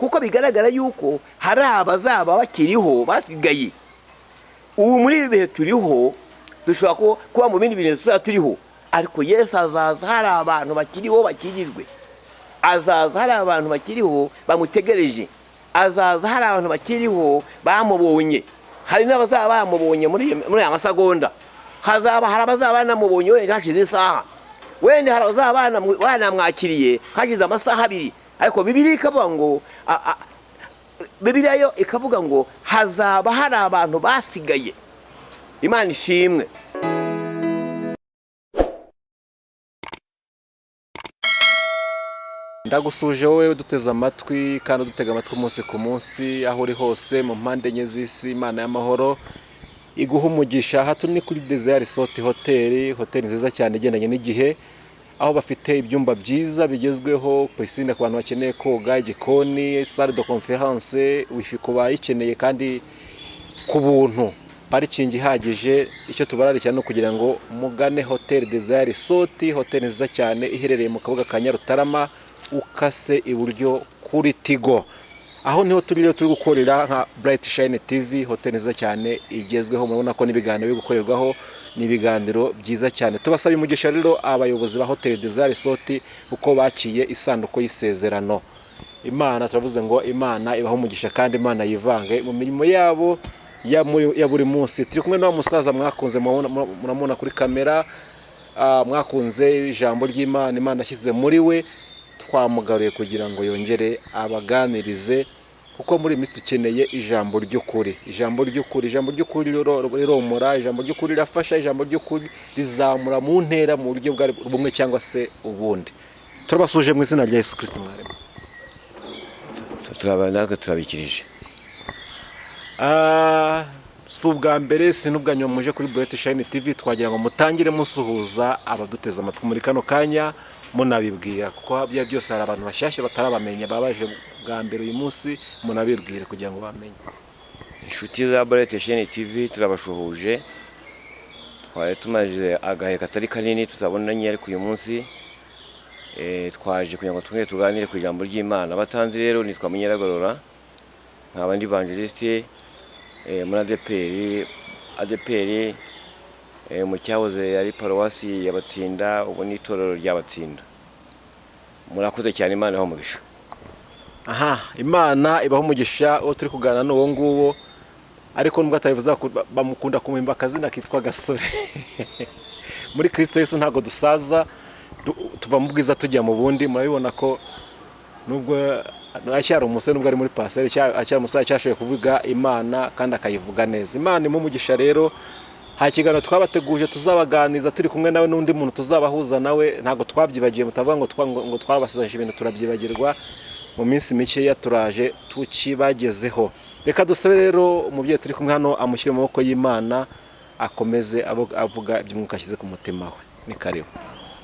Kuko bigaragara yuko hari abazaba bakiriho basigaye. Ubu muri ibi bihe turiho, dushobora kuba mu bindi bintu tuzaba turiho, ariko Yesu azaza hari abantu bakiriho bakijijwe, azaza hari abantu bakiriho bamutegereje, azaza hari abantu bakiriho bamubonye. Hari n'abazaba bamubonye muri aya masegonda, hazaba hari abazaba banamubonye wenda hashize isaha, wenda hari abazaba banamwakiriye hashize amasaha 2. Ariko Bibiliya ikavuga ngo, Bibiliya yo ikavuga ngo hazaba hari abantu basigaye. Imana ishimwe. Ndagusuje wowe uduteze amatwi kandi udutega amatwi umunsi ku munsi, aho uri hose mu mpande enye z'isi. Imana y'amahoro iguha umugisha. Aha turi ni kuri Desire Resort Hotel, hoteli nziza cyane igendanye n'igihe, aho bafite ibyumba byiza bigezweho, piscine ku bantu bakeneye koga, igikoni, salle de conférence, wifi ku bayikeneye kandi ku buntu, parikingi ihagije. Icyo tubararikira ni ukugira ngo mugane Hotel Desire Resort, hoteli nziza cyane iherereye mu Kabuga ka Nyarutarama, ukase iburyo kuri Tigo. Aho niho turi rero, turi gukorera nka Bright Shine TV, hoteli nziza cyane igezweho. Murabona ko n'ibiganiro biri gukorerwaho ni ibiganiro byiza cyane. Tubasaba umugisha rero abayobozi ba Hotel Desire Resort uko bakiye isanduku y'isezerano. Imana, turavuze ngo Imana ibahe umugisha kandi Imana yivange mu mirimo yabo ya buri munsi. Turi kumwe n'uwo musaza mwakunze, muramubona kuri kamera, mwakunze ijambo ry'Imana Imana yashyize muri we, twamugaruye kugira ngo yongere abaganirize, kuko muri iyi minsi dukeneye ijambo ry'ukuri. Ijambo ry'ukuri, ijambo ry'ukuri riromora, ijambo ry'ukuri rirafasha, ijambo ry'ukuri rizamura mu ntera mu buryo bumwe cyangwa se ubundi. Turabasuje mu izina rya Yesu Kristo mwarimu. Natwe turabikirije. Si ubwa mbere, si n'ubwa nyuma muje kuri Bright Shine TV. Twagira ngo mutangire musuhuza abaduteze amatwi muri kano kanya, munabibwira, kuko bya byose hari abantu bashyashya batarabamenya, babaje bwa mbere uyu munsi, munabibwire kugira ngo bamenye. Inshuti za Bright Shine TV turabashuhuje. Twari tumaze agahe katari kanini tutabonanye, ariko uyu munsi twaje kugira ngo twongere tuganire ku ijambo ry'Imana. Batanzi rero nitwa Munyeragorora, nkaba ndi evangeliste muri ADEPR mu cyahoze ari paruwasi ya Batsinda, ubu ni itorero rya Batsinda. Murakoze cyane, Imana ibahe umugisha. Aha, Imana ibahe umugisha. Uwo turi kuganira ni uwo nguwo, ariko nubwo atabivuze bamukunda kumuhimba akazina kitwa Gasore. Muri Kristo Yesu ntabwo dusaza, tuva mu bwiza tujya mu bundi. Murabibona ko nubwo acyari umusore, nubwo ari muri paseri, acyari umusore, acyashoboye kuvuga Imana kandi akayivuga neza. Imana imuhe umugisha rero. Hari ikiganiro twabateguje tuzabaganiza turi kumwe nawe n'undi muntu tuzabahuza nawe, ntabwo twabyibagiye, mutavuga ngo twarabasizanyije ibintu turabyibagirwa. Mu minsi mikeya turaje tukibagezeho. Reka dusabe rero umubyeyi turi kumwe hano amushyire mu maboko y'Imana, akomeze avuga iby'umwuka ashyize ku mutima we. Ni karibu.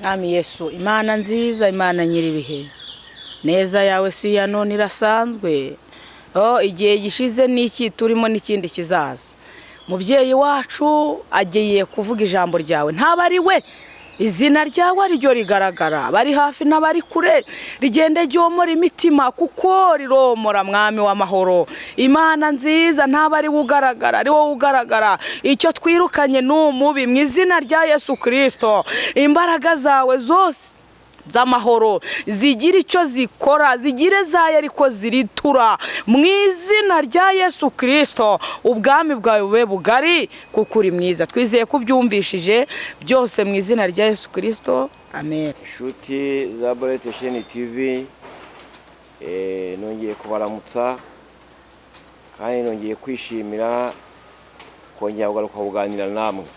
Mwami Yesu, Imana nziza, Imana nyir'ibihe, neza yawe si iya none irasanzwe. Igihe gishize n'iki turimo n'ikindi kizaza. Mubyeyi wacu agiye kuvuga ijambo ryawe, ntaba ari we, izina ryawe ariryo rigaragara, bari hafi n'abari kure, rigende ryomora imitima kuko riromora. Mwami w'amahoro, Imana nziza, ntaba ari we ugaragara, ari wowe ugaragara. Icyo twirukanye ni umubi mu izina rya Yesu Kristo. Imbaraga zawe zose z'amahoro zigira icyo zikora, zigire zayo ariko ziritura mu izina rya Yesu Kristo. Ubwami bwawe bube bugari kuko uri mwiza. Twizeye ko ubyumvishije byose mu izina rya Yesu Kristo, amen. Inshuti za Bright Shine TV, nongeye kubaramutsa kandi nongeye kwishimira kongera kugaruka kuganira namwe,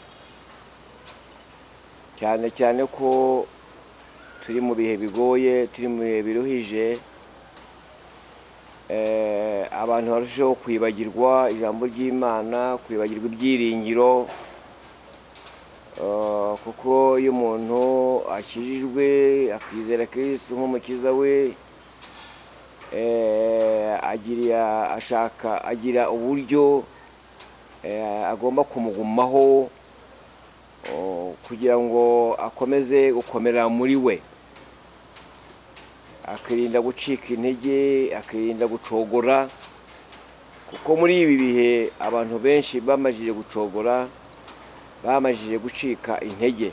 cyane cyane ko turi mu bihe bigoye, turi mu bihe biruhije, abantu barushaho kwibagirwa ijambo ry'Imana, kwibagirwa ibyiringiro, kuko iyo umuntu akijijwe akizera Kristo nk'umukiza we, agira uburyo agomba kumugumaho kugira ngo akomeze gukomera muri we. Akirinda gucika intege, akirinda gucogora, kuko muri ibi bihe abantu benshi bamajije gucogora, bamajije gucika intege.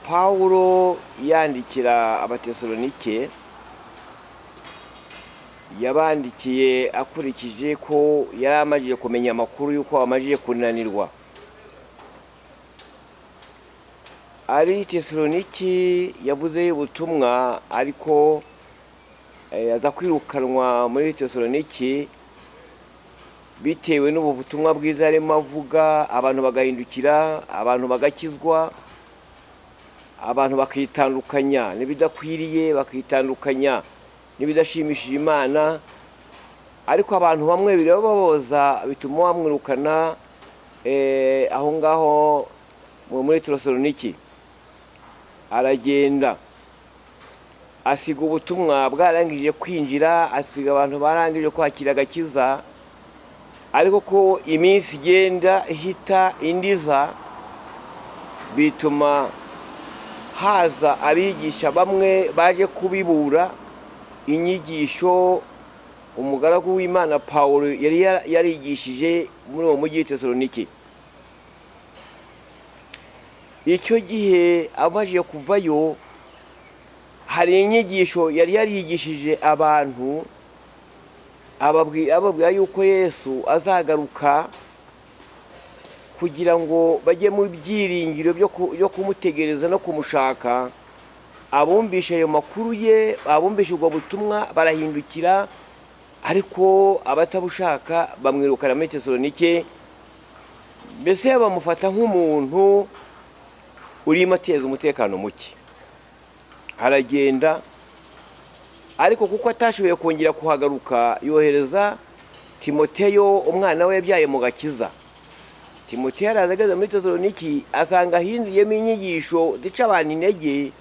Pawulo yandikira Abatesalonike, yabandikiye akurikije ko yari amajije kumenya amakuru y'uko bamajije kunanirwa. Ari Tesaloniki yavuzeyo ubutumwa, ariko aza kwirukanwa muri Tesaloniki bitewe n'ubu butumwa bwiza yarimo avuga, abantu bagahindukira, abantu bagakizwa, abantu bakitandukanya n'ibidakwiriye, bakitandukanya n'ibidashimishije Imana. Ariko abantu bamwe birababaza, bituma bamwirukana aho ngaho muri Tesaloniki. Aragenda asiga ubutumwa bwarangije kwinjira, asiga abantu barangije kwakira agakiza. Ariko ko iminsi igenda ihita indiza, bituma haza abigisha bamwe baje kubibura inyigisho umugaragu w'Imana Pawulo yari yarigishije muri uwo mujyi Tesaloniki. Icyo gihe abajije kuvayo, hari inyigisho yari yarigishije abantu, ababwira yuko Yesu azagaruka kugira ngo bajye mu byiringiro byo kumutegereza no kumushaka. Abumvisha ayo makuru ye, abumvisha ubwo butumwa barahindukira, ariko abatabushaka bamwirukana muri Tesalonike. Mbese bamufata nk'umuntu urimo ateza umutekano muke. Aragenda, ariko kuko atashoboye kongera kuhagaruka, yohereza Timoteyo umwana we yabyaye mu gakiza. Timoteyo araza ageze muri Tesaloniki, asanga hinziyemo inyigisho zica abantu intege,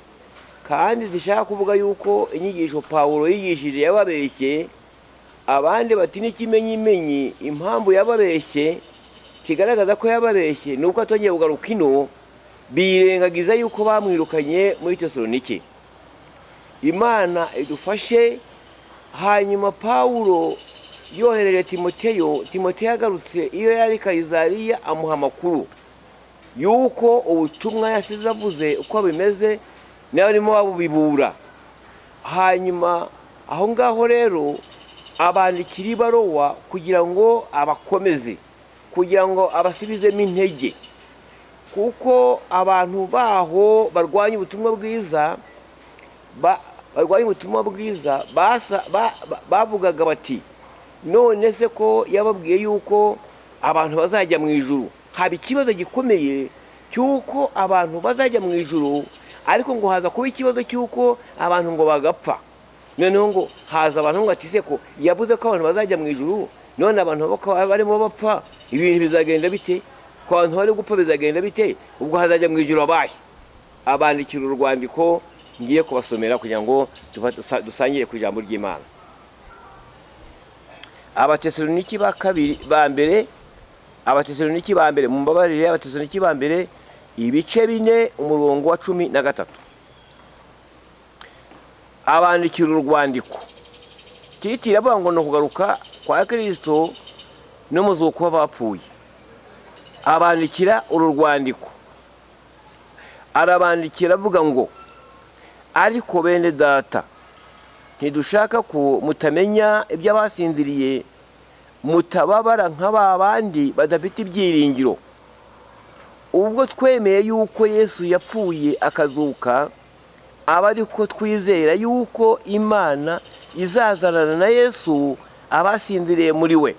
kandi zishaka kuvuga yuko inyigisho Pawulo yigishije yababeshye. Abandi bati n'ikimenyimenyi impamvu yababeshye kigaragaza ko yababeshye ni uko atongeye kugaruka ino, birengagiza yuko bamwirukanye muri Tesaloniki. Imana idufashe. Hanyuma Pawulo yohereje Timoteyo, Timoteyo agarutse iyo yari Kayizariya, amuha amakuru yuko ubutumwa yasize avuze uko bimeze, nawe arimo babubibura. Hanyuma aho ngaho rero abandikira ibaruwa kugira ngo abakomeze, kugira ngo abasubizemo intege, kuko abantu baho barwanya ubutumwa bwiza, barwanya ubutumwa bwiza bavugaga bati none se ko yababwiye yuko abantu bazajya mu ijuru. Haba ikibazo gikomeye cy'uko abantu bazajya mu ijuru, ariko ngo haza kuba ikibazo cy'uko abantu ngo bagapfa. Noneho ngo haza abantu ngo ati se ko yavuze ko abantu bazajya mu ijuru, none abantu barimo bapfa, ibintu bizagenda bite? Ko abantu bari gupfa bizagenda bite? Ubwo hazajya mu ijuru abahe? Abandikira urwandiko ngiye kubasomera kugira ngo dusangire ku ijambo ry'Imana. Abatesaloniki ba kabiri ba mbere, Abatesaloniki ba mbere, mumbabarire, Abatesaloniki ba mbere ibice 4 umurongo wa 13. Abandikira urwandiko titira avuga ngo no kugaruka kwa Kristo n'umuzuko w'abapfuye. Abandikira uru rwandiko, arabandikira avuga ngo ariko bene data, ntidushaka ko mutamenya iby'abasinziriye, mutababara nka bandi badafite ibyiringiro. Ubwo twemeye yuko Yesu yapfuye akazuka, aba ariko twizera yuko Imana izazanana na Yesu abasinziriye muri we.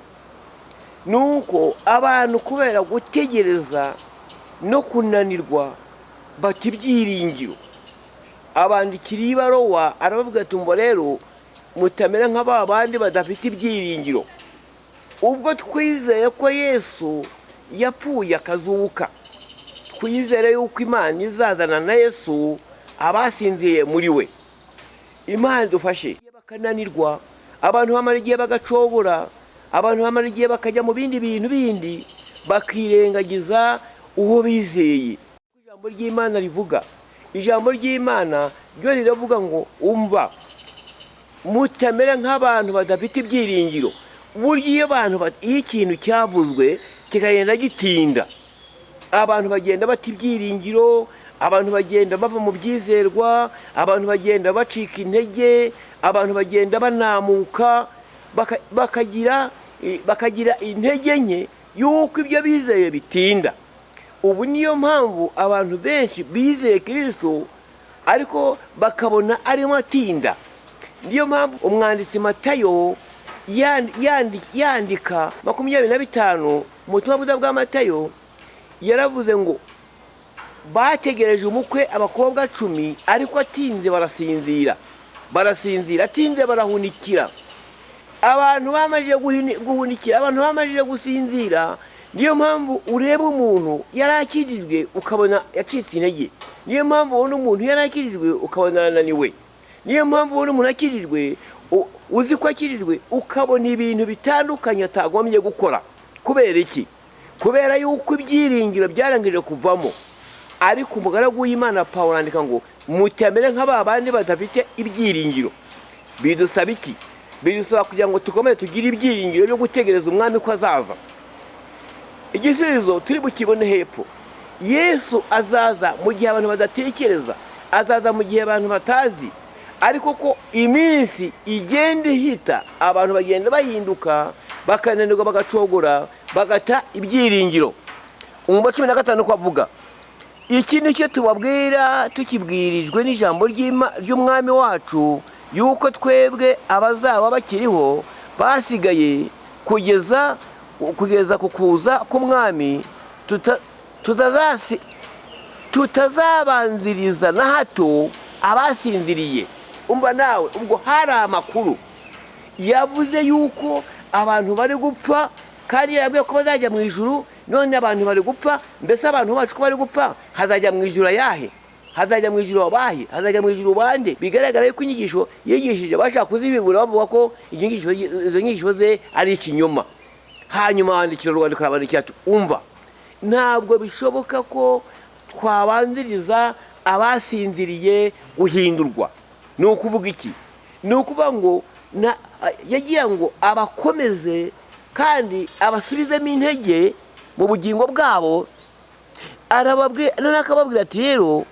Nuko abantu kubera gutegereza no kunanirwa bata ibyiringiro. Abandikira ibaruwa arabavuga ati umva rero mutamera nka ba bandi badafite ibyiringiro. Ubwo twizeye ko Yesu yapfuye akazuka, twizere yuko Imana izazana na Yesu abasinziriye muri we. Imana idufashe. Bakananirwa, abantu bamara igihe bagacogora, abantu bamara igihe bakajya mu bindi bintu bindi, bakirengagiza uwo bizeye. Ijambo ry'Imana rivuga, ijambo ry'Imana Ryo riravuga ngo umva, mutamera nk'abantu badafite ibyiringiro. Burya iyo abantu iyo ikintu cyavuzwe kikagenda gitinda, abantu bagenda bata ibyiringiro, abantu bagenda bava mu byizerwa, abantu bagenda bacika intege, abantu bagenda banamuka, bakagira intege nke y'uko ibyo bizeye bitinda. Ubu niyo mpamvu abantu benshi bizeye Kristo ariko bakabona arimo atinda. Niyo mpamvu umwanditsi Matayo yandika 25 mu butumwa bwiza bwa Matayo, yaravuze ngo bategereje umukwe abakobwa 10, ariko atinze barasinzira, barasinzira, atinze barahunikira. Abantu bamajije guhunikira, abantu bamajije gusinzira. Niyo mpamvu ureba umuntu yarakijijwe ukabona yacitse intege. Niyo mpamvu ubona umuntu yarakijijwe ukabona arananiwe. Niyo mpamvu ubona umuntu akijijwe, uzi ko akijijwe, ukabona ibintu bitandukanye atagombye gukora. Kubera iki? Kubera yuko ibyiringiro byarangije kuvamo. Ariko umugaragu w'Imana Pawulo arandika ngo mutamere nk'aba bandi badafite ibyiringiro. Bidusaba iki? Bidusaba kugira ngo dukomeze tugire ibyiringiro byo gutegereza umwami ko azaza. Igisubizo turi bukibone hepfo. Yesu azaza mu gihe abantu badatekereza, azaza mu gihe abantu batazi, ariko ko iminsi igenda ihita abantu bagenda bahinduka, bakananirwa, bagacogora, bagata ibyiringiro. Umutwe wa 15 ko avuga iki nicyo tubabwira tukibwirijwe n'ijambo ry'umwami wacu, yuko twebwe abazaba bakiriho basigaye kugeza ku kuza k'umwami tutazabanziriza na hato abasinziriye. Umva nawe, ubwo hari amakuru yavuze yuko abantu bari gupfa, kandi yarabwiye ko bazajya mu ijuru. None abantu bari gupfa, mbese abantu bacu ko bari gupfa, hazajya mu ijuru ayahe? Hazajya mu ijuru abahe? Hazajya mu ijuru bande? Bigaragara yuko inyigisho yigishije bashaka kuzibibura, bavuga ko izo nyigisho ze ari ikinyoma. Hanyuma bandikira urwandiko, arabandikira ati umva, ntabwo bishoboka ko twabanziriza abasinziriye guhindurwa. Ni ukuvuga iki? Ni ukuvuga ngo yagira ngo abakomeze kandi abasubizemo intege mu bugingo bwabo. Arababwira, none akababwira ati rero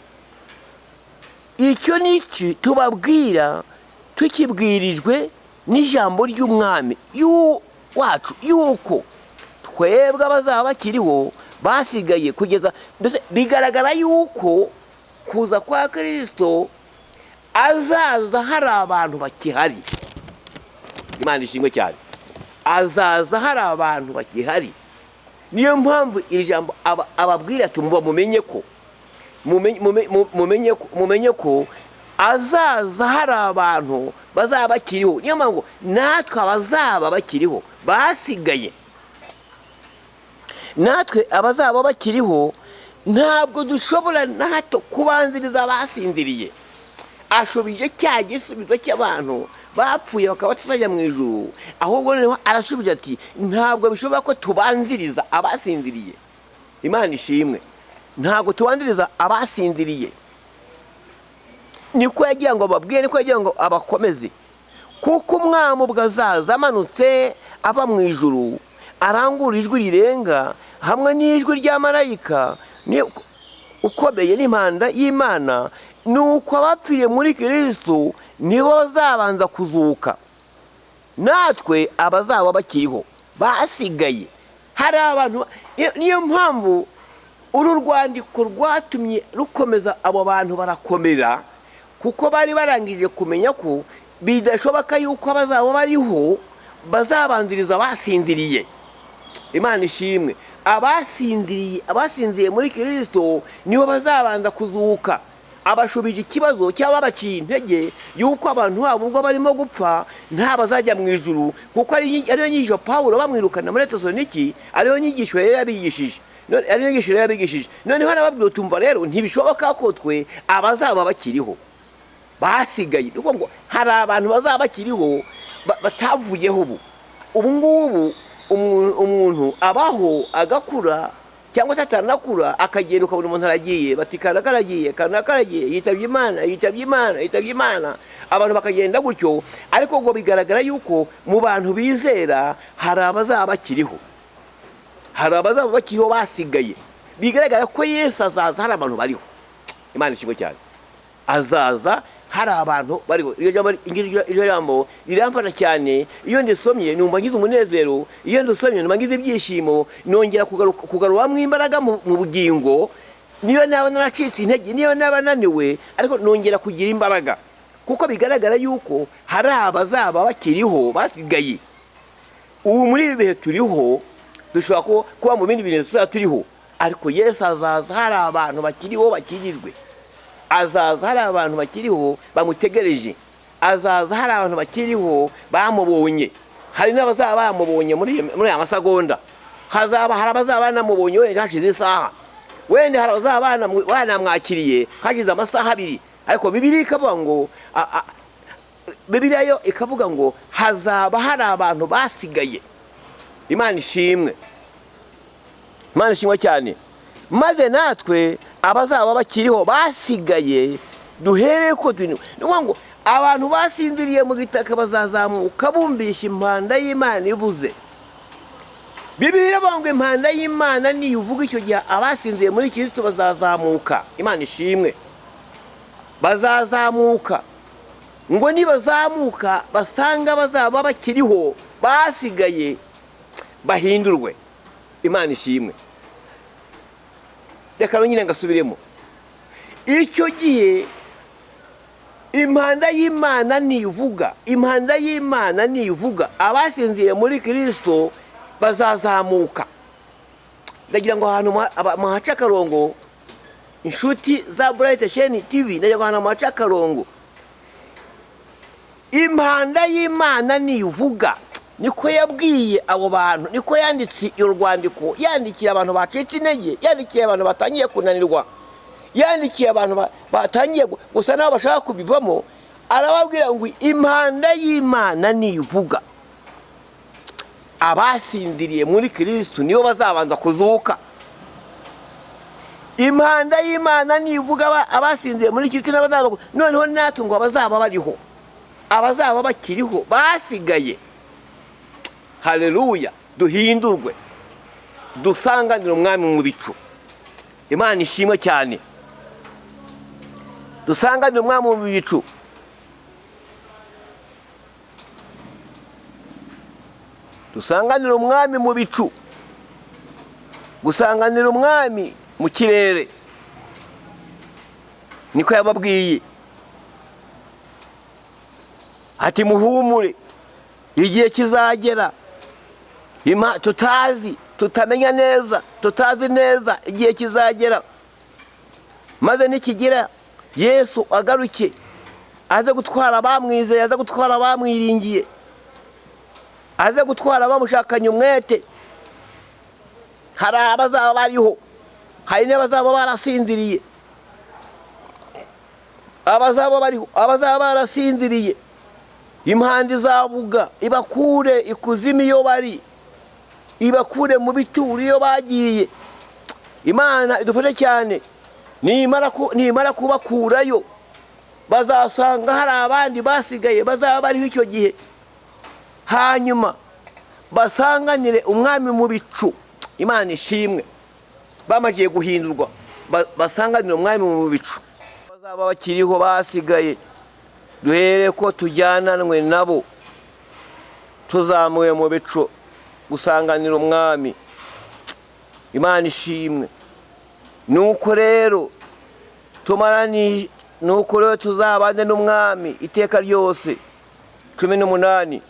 icyo niki tubabwira tukibwirijwe n'ijambo ry'umwami wacu, yuko twebwe abazaba bakiriho basigaye kugeza. Mbese bigaragara yuko kuza kwa Kristo azaza hari abantu bakihari. Imana ishimwe cyane. Azaza hari abantu bakihari. Niyo mpamvu iri jambo ababwira ati muba mumenye ko mumenye ko azaza hari abantu bazaba bakiriho. Niyo mpamvu natwe abazaba bakiriho basigaye, natwe abazaba bakiriho ntabwo dushobora na hato kubanziriza abasinziriye. Ashubije cya gisubizo cy'abantu bapfuye bakaba batazajya mu ijuru, ahubwo noneho arasubije ati ntabwo bishoboka ko tubanziriza abasinziriye. Imana ishimwe, ntabwo tubanziriza abasinziriye. Niko yagira ngo ababwire, niko yagira ngo abakomeze, kuko umwami ubwo azaza amanutse ava mu ijuru, arangura ijwi rirenga hamwe n'ijwi rya marayika ukomeye n'impanda y'Imana, nuko abapfiriye muri Kristo nibo bazabanza kuzuka, natwe abazaba bakiriho basigaye. Hari abantu, niyo mpamvu uru rwandiko rwatumye rukomeza abo bantu barakomera, kuko bari barangije kumenya ko bidashoboka yuko abazaba bariho bazabanziriza abasinziriye. Imana ishimwe, abasinziriye muri Kristo nibo bazabanza kuzuka. Abashubije ikibazo cyangwa babaciye intege yuko abantu babo ubwo barimo gupfa nta bazajya mu ijuru, kuko ariyo nyigisho Pawulo bamwirukana muri Tesaloniki, ariyo nyigisho yari yabigishije. Ariyo nyigisho yari yabigishije. Noneho arababwira utumva rero ntibishoboka ko twe abazaba bakiriho basigaye, nuko ngo hari abantu bazaba bakiriho batavuyeho ubu. Ubu ngubu umuntu abaho agakura Cyangwa se ataranakura akagenda, ukabona umuntu aragiye, bati kanaka aragiye, kanaka aragiye, yitabye Imana, yitabye Imana, yitabye Imana, abantu bakagenda gutyo. Ariko ngo bigaragara yuko mu bantu bizera hari abazaba bakiriho, hari abazaba bakiriho basigaye. Bigaragara ko Yesu azaza hari abantu bariho. Imana ishimwe cyane, azaza hari abantu bariho. Iryo jambo riramfasha cyane. Iyo ndisomye numva ngize umunezero, iyo ndisomye numva ngize ibyishimo, nongera kugaruramo imbaraga mu bugingo. Niyo naba naracitse intege, niyo naba naniwe, ariko nongera kugira imbaraga, kuko bigaragara yuko hari abazaba bakiriho basigaye. Ubu muri ibi bihe turiho dushobora kuba mu bindi bintu tuzaba turiho, ariko Yesu azaza hari abantu bakiriho bakijijwe, azaza hari abantu bakiriho bamutegereje, azaza hari abantu bakiriho bamubonye. Hari n'abazaba bamubonye muri aya masegonda, hazaba hari abazaba banamubonye wenda hashize isaha, wenda hari abazaba banamwakiriye hashize amasaha abiri. Ariko Bibiliya ikavuga ngo, Bibiliya yo ikavuga ngo hazaba hari abantu basigaye. Imana ishimwe, Imana ishimwe cyane. Maze natwe abazaba bakiriho basigaye duhereye ko ni ngo abantu basinziriye mu gitaka bazazamuka bumvisha impanda y'Imana ivuze. Bibiliya iravuga ngo impanda y'Imana nivuga, icyo gihe abasinziriye muri Kristo bazazamuka. Imana ishimwe, bazazamuka. Ngo nibazamuka basanga bazaba bakiriho basigaye bahindurwe. Imana ishimwe. Reka nyine ngasubiremo. Icyo gihe impanda y'Imana nivuga, impanda y'Imana nivuga, abasinziriye muri Kristo bazazamuka. Ndagira ngo ahantu muhace akarongo, inshuti za Bright Sheni TV, ndagira ngo ahantu muhace akarongo. Impanda y'Imana nivuga, niko yabwiye abo bantu, niko yanditse urwandiko, yandikiye abantu bacitse intege, yandikiye abantu batangiye kunanirwa, yandikiye abantu batangiye gusa nabo bashaka kubivamo, arababwira ngo impanda y'Imana nivuga, abasinziriye muri Kristo nibo bazabanza kuzuka. Impanda y'Imana nivuga, abasinziriye muri Kristo nibo bazabanza, noneho natwe ngo abazaba bariho, abazaba bakiriho basigaye, haleluya, duhindurwe, dusanganire umwami mu bicu. Imana ishimwe cyane, dusanganire umwami mu bicu. Dusanganire umwami mu bicu, gusanganira umwami mu kirere, niko yababwiye ati muhumure, igihe kizagera tutazi, tutamenya neza, tutazi neza, igihe kizagera, maze nikigera Yesu agaruke, aze gutwara abamwizeye, aze gutwara abamwiringiye, aze gutwara abamushakanye umwete. Hari abazaba bariho, hari n'abazaba barasinziriye. Abazaba bariho, abazaba barasinziriye, impanda izavuga ibakure ikuzimu iyo bari, ibakure mu bituro iyo bagiye. Imana idufashe cyane. Nimara kubakurayo bazasanga hari abandi basigaye bazaba bariho icyo gihe, hanyuma basanganire umwami mu bicu. Imana ishimwe, bamaze guhindurwa basanganire umwami mu bicu. Bazaba bakiriho basigaye duhere ko tujyananwe nabo, tuzamuwe mu bicu gusanganira umwami. Imana ishimwe. Nuko rero tumarani, nuko rero tuzabane n'umwami iteka ryose. 18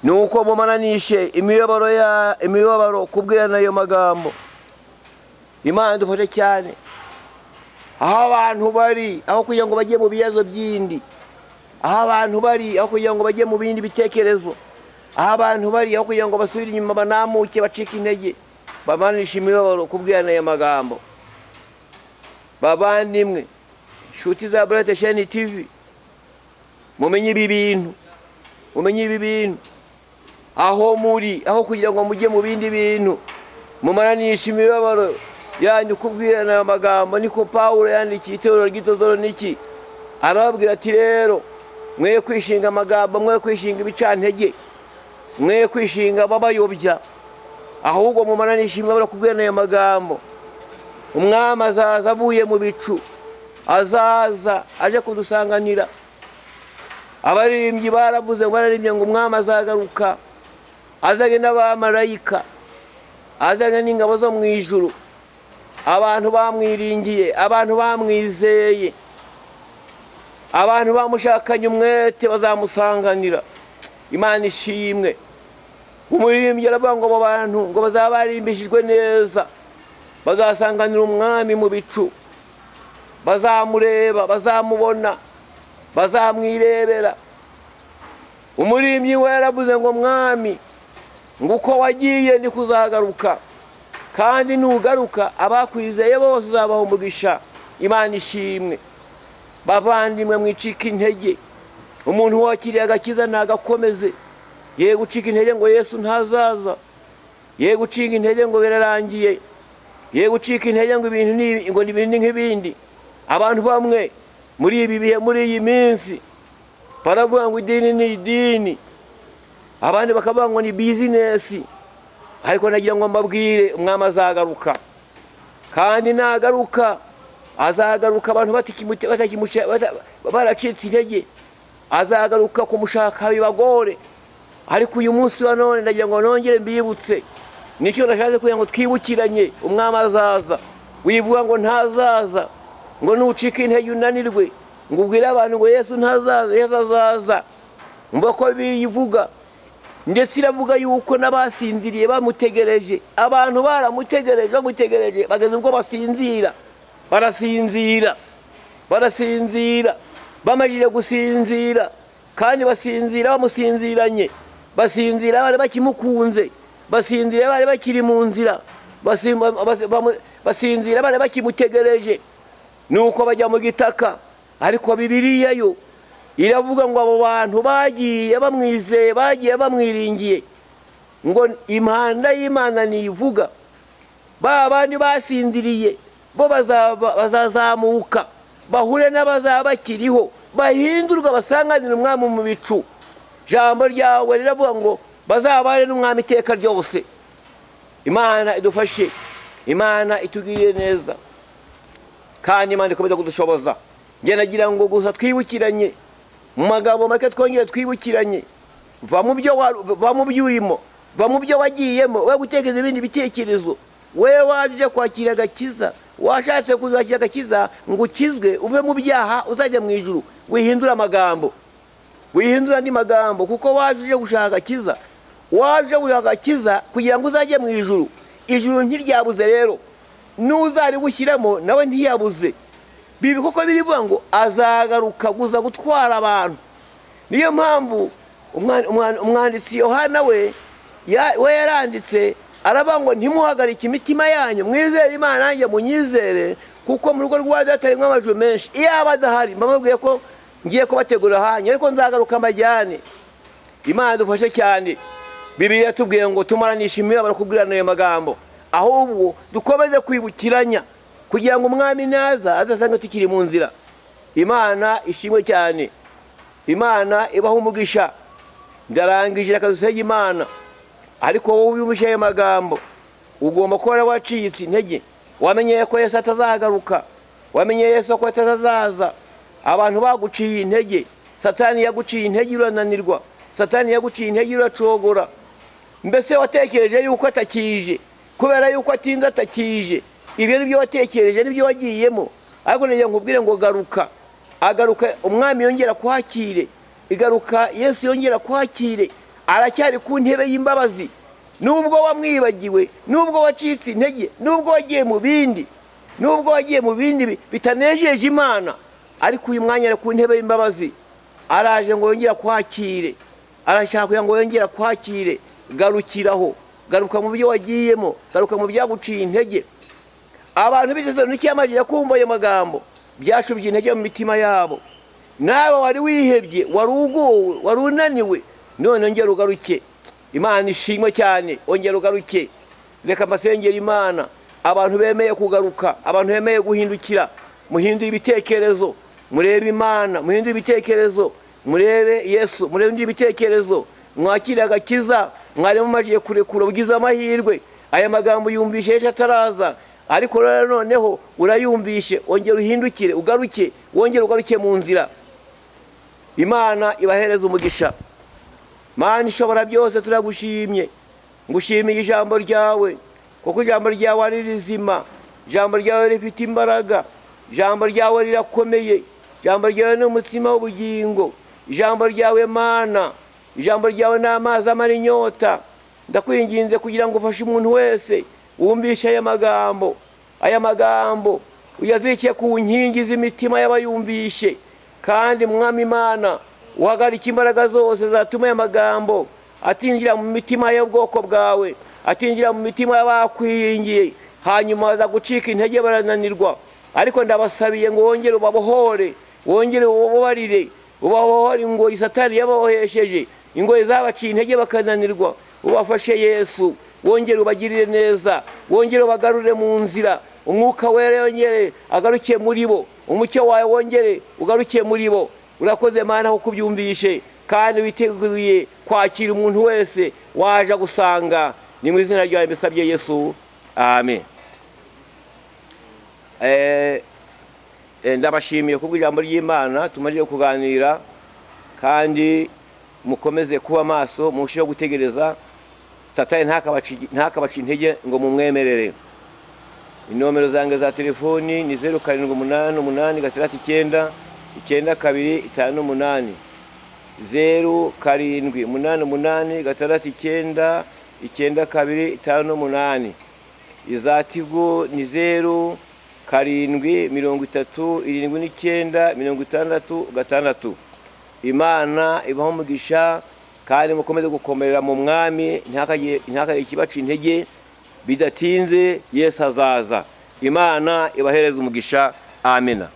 nuko mumaranishe imibabaro ya imibabaro kubwirana ayo magambo. Imana idufashe cyane. Aho abantu bari, aho kugira ngo bajye mu bibazo byindi, aho abantu bari, aho kugira ngo bajye mu bindi bitekerezo, aho abantu bari, aho kugira ngo basubire inyuma banamuke bacike intege, bamanishe imibabaro kubwirana ayo magambo. Bavandimwe, inshuti za Bright Sheni TV, mumenye ibi bintu, mumenye ibi bintu. Aho muri, aho kugira ngo mujye mu bindi bintu, mumaranishe imibabaro Yanyu kubwirana aya magambo niko Pawulo yandikiye itorero ry'i Tesaloniki, arababwira ati: "Rero mwe kwishinga amagambo, mwe kwishinga ibicantege, mwe kwishinga ababayobya, ahubwo mumaranisha imibabaro kubwirana aya magambo. Umwami azaza avuye mu bicu, azaza aje kudusanganira." Abaririmbyi baravuze, bararirimbye ngo umwami azagaruka azanye n'abamarayika, azanye n'ingabo zo mu ijuru, abantu bamwiringiye, abantu bamwizeye, abantu bamushakanye umwete bazamusanganira. Imana ishimwe. Umuririmbyi aravuga ngo abo bantu ngo bazaba barimbishijwe neza, bazasanganira umwami mu bicu, bazamureba, bazamubona, bazamwirebera. Umuririmbyi we yaravuze ngo: "Mwami, ngo uko wagiye niko uzagaruka, kandi nugaruka abakwizeye bose uzabaha umugisha." Imana ishimwe. Bavandimwe, mwicika intege. Umuntu wakiriye agakiza ntagakomeze, ye gucika intege ngo Yesu ntazaza, ye gucika intege ngo birarangiye, ye gucika intege ngo ibintu ni ngo ni ibintu ni nk'ibindi. Abantu bamwe muri ibi bihe, muri iyi minsi, baravuga ngo idini ni idini, abandi bakavuga ngo ni bizinesi. Ariko nagira ngo mbabwire, umwami azagaruka, kandi nagaruka azagaruka abantu baracitse intege. Azagaruka kumushaka bibagore. Ariko uyu munsi wa none ndagira ngo nongere mbibutse, nicyo nashatse kugira ngo twibukiranye: umwami azaza. Wivuga ngo ntazaza, ngo nucika intege unanirwe, ngo ubwire abantu ngo Yesu ntazaza. Yesu azaza. Mva ko biyivuga, ndetse iravuga yuko n'abasinziriye bamutegereje, abantu baramutegereje, bamutegereje, bageze ubwo basinzira, barasinzira, barasinzira. Bamajije gusinzira, kandi basinzira bamusinziranye, basinzira bari bakimukunze, basinzira bari bakiri mu nzira, basinzira bari bakimutegereje, nuko bajya mu gitaka. Ariko Bibiliya yo iravuga ngo abo bantu bagiye bamwizeye, bagiye bamwiringiye, ngo impanda y'Imana nivuga, ba bandi basinziriye bo bazazamuka bahure n'abazaba bakiriho, bahindurwa basanganire umwami mu bicu. Jambo ryawe riravuga ngo bazabane n'umwami iteka ryose. Imana idufashe, Imana itugirire neza, kandi Imana ikomeza kudushoboza. Njye nagira ngo gusa twibukiranye mu magambo make, twongere twibukiranye: va mu byo urimo, va mu byo wagiyemo, we gutekereza ibindi bitekerezo. We waje uje kwakira agakiza, washatse kuzakira agakiza ngo ukizwe uve mu byaha uzajya mu ijuru. Wihindura amagambo, wihindura andi magambo, kuko waje uje gushaka agakiza, waje gushaka agakiza kugira ngo uzajye mu ijuru. Ijuru ntiryabuze rero, n'uzarigushyiramo nawe ntiyabuze. Bibi koko birivuga ngo azagaruka guza gutwara abantu. Niyo mpamvu umwanditsi Yohana we yaranditse aravuga ngo: "Ntimuhagarike imitima yanyu, mwizere Imana, nanjye munyizere, kuko mu rugo rwa Data harimo amajuru menshi. Iyo aba adahari mbababwiye ko ngiye kubategura ahanyu, ariko nzagaruka mbajyane." Imana dufashe cyane. Bibiliya yatubwiye ngo tumaranishe imibabaro kubwirana ayo magambo, ahubwo dukomeze kwibukiranya kugira ngo umwami naza azasange tukiri mu nzira. Imana ishimwe cyane, Imana ibaho umugisha. Ndarangije, reka dusenge Imana. Ariko wowe wiyumvishe ayo magambo, ugomba kuba wacitse intege, wamenye ko Yesu atazagaruka, wamenye Yesu ko atazaza. Abantu baguciye intege, Satani yaguciye intege urananirwa, Satani yaguciye intege uracogora, mbese watekereje yuko atakije kubera yuko atinze atakije. Ibyo ni byo watekereje, nibyo wagiyemo. Ariko nagira ngo nkubwire ngo garuka, agaruka umwami yongera kuhakire, igaruka Yesu yongera kuhakire. Aracyari ku ntebe y'imbabazi. Nubwo wamwibagiwe, nubwo wacitse intege, nubwo wagiye mu bindi, nubwo wagiye mu bindi bitanejeje Imana, ariko uyu mwanya ari ku ntebe y'imbabazi, araje ngo yongere kwakire, arashaka kugira ngo yongere kwakire. Garukiraho, garuka mu byo wagiyemo, garuka mu byaguciye intege. Abantu b'Itesalonike yamajije kumva ayo magambo, byashubije intege mu mitima yabo. Nawe wari wihebye, wari ugowe, wari unaniwe, none ongera ugaruke. Imana ishimwe cyane, ongera ugaruke. Reka amasengera Imana. Abantu bemeye kugaruka, abantu bemeye guhindukira, muhindure ibitekerezo, murebe Imana, muhindure ibitekerezo, murebe Yesu, murebe ibitekerezo, mwakire agakiza. Mwari mumajiye kurekura, ugize amahirwe aya magambo yumvishe ejo ataraza, ariko rero noneho urayumvishe, wongera uhindukire, ugaruke, wongere ugaruke mu nzira. Imana ibahereza umugisha. Mana ishobora byose, turagushimye, ngushimiye ijambo ryawe, kuko ijambo ryawe ari rizima, ijambo ryawe rifite imbaraga, ijambo ryawe rirakomeye, ijambo ryawe ni umutsima w'ubugingo, ijambo ryawe Mana, ijambo ryawe ni amazi amara inyota. Ndakwinginze kugira ngo ufashe umuntu wese wumvishe aya magambo, aya magambo uyazirikiye ku nkingi z'imitima y'abayumvishe, kandi Mwami Imana uhagarike imbaraga zose zatuma aya magambo atinjira mu mitima y'ubwoko bwawe, atinjira mu mitima y'abakwiringiye, hanyuma baza gucika intege barananirwa. Ariko ndabasabiye ngo wongere ubabohore, wongere ubabarire, ubabohore ingoyi Satani yababohesheje, ingoyi zabaciye intege bakananirwa. Ubafashe Yesu, wongere ubagirire neza, wongere ubagarure mu nzira, umwuka wera yongere agaruke muri bo, umucyo wawe wongere ugaruke muri bo. Urakoze Mana kuko ubyumvishe, kandi witeguye kwakira umuntu wese waje gusanga. Ni mu izina ryawe mbisabye Yesu, amen. Ndabashimiye kubwo ijambo ry'Imana tumaze kuganira, kandi mukomeze kuba maso, murusheho gutegereza Satani ntakabaci intege ngo mumwemerere. Inomero zange za telefoni ni 0 7 8 8 6 9 9 2 5 8, 0 7 8 8 6 9 9 2 5 8. Iza Tigo ni 0 7 30 79 66 6. Imana ibahe umugisha, kandi mukomeze gukomerera mu Mwami, ntihakagire ikibaca intege. Bidatinze Yesu azaza. Imana ibahereze umugisha. Amina.